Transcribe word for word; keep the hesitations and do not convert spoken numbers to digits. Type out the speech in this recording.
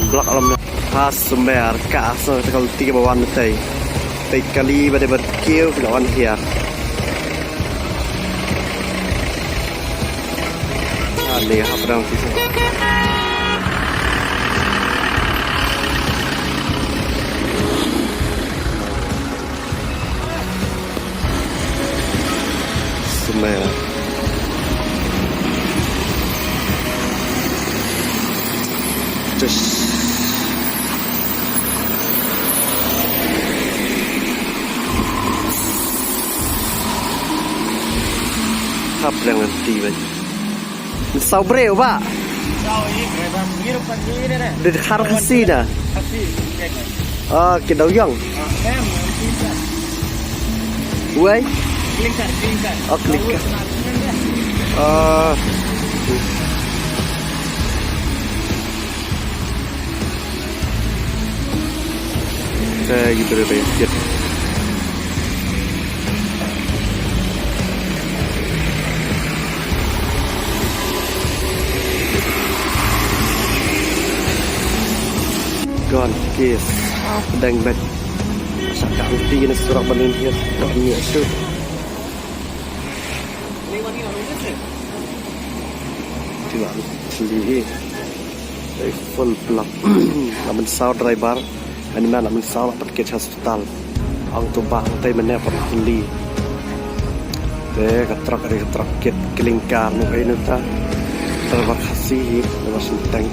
Block lam na. Ha sumber ka asal ta kal tiga ba wan tei. Tei kali ba de ba kiew ka wan hiar. Ah, ni hap dang ti. Sumber. Just. Hap lang nanti, bang. Saw briew ba? Saw, i, driver. Ngi ruh pat ngi ne, ne. Di khar Khasi na. Khasi, cek, ne. Ah, ki dau yong. Ah, em, em, clinker. Wei? Clinker, clinker. Oh, clinker. Ah. Te gitu deh, Bang. Kit. Gon, kis. Dang bet. Sa ka angti na surak banin hiat. Dok ni asu. Tiba. Sendiri. Ei, full block. Namen saw driver. Ani man namen saw lah pat kit hospital. Ang tu bang tei mene pat kuli. Te ka truck, ka truck kit clinker nu kai nu ta. Driver Khasi hi, driver Sinteng.